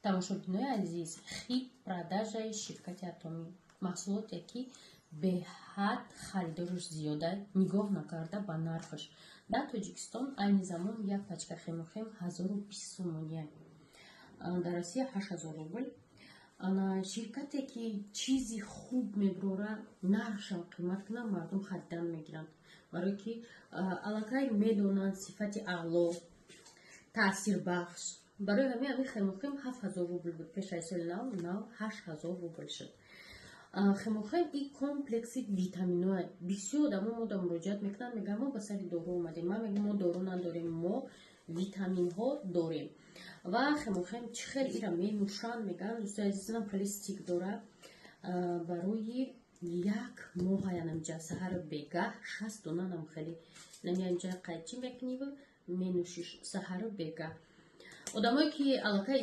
Тамошобинои азиз, хит продажаи ширкати Атомӣ, маҳсулоте, ки беҳад харидораш зиёда, нигоҳ накарда ба нархаш. Дар Тоҷикистон айни замон як пачка Хемохим 1020 сомония, дар Россия 8000 рубл. Ширкате, ки чизи хуб мебурора, нархшам қимат кунад, мардум харидан мегиранд, барое ки аллакай медонанд сифати аъло, таъсирбахш. Барои ҳамин Хемохим 7000 рубл буд пеш аз соли нав, 8000 рубл шуд. Хемохим и комплекси витаминоа. Бисёр одамо мо да муроҷиат мекунанд, мегӯянд: «Мо ба сари дору омадем». Ман мегӯям: «Мо дору надорем, мо витаминҳо дорем». Ва Хемохим чӣ хел ира менӯшанд, мегӯянд, дӯстои азизам, хеле стик дора, барои як моҳ. Янамҷа саҳару бегаҳ 60 дона нам хеле намянҷа қайчӣ мекуниву менӯшиш саҳару бегаҳ. Одамое, ки аллакай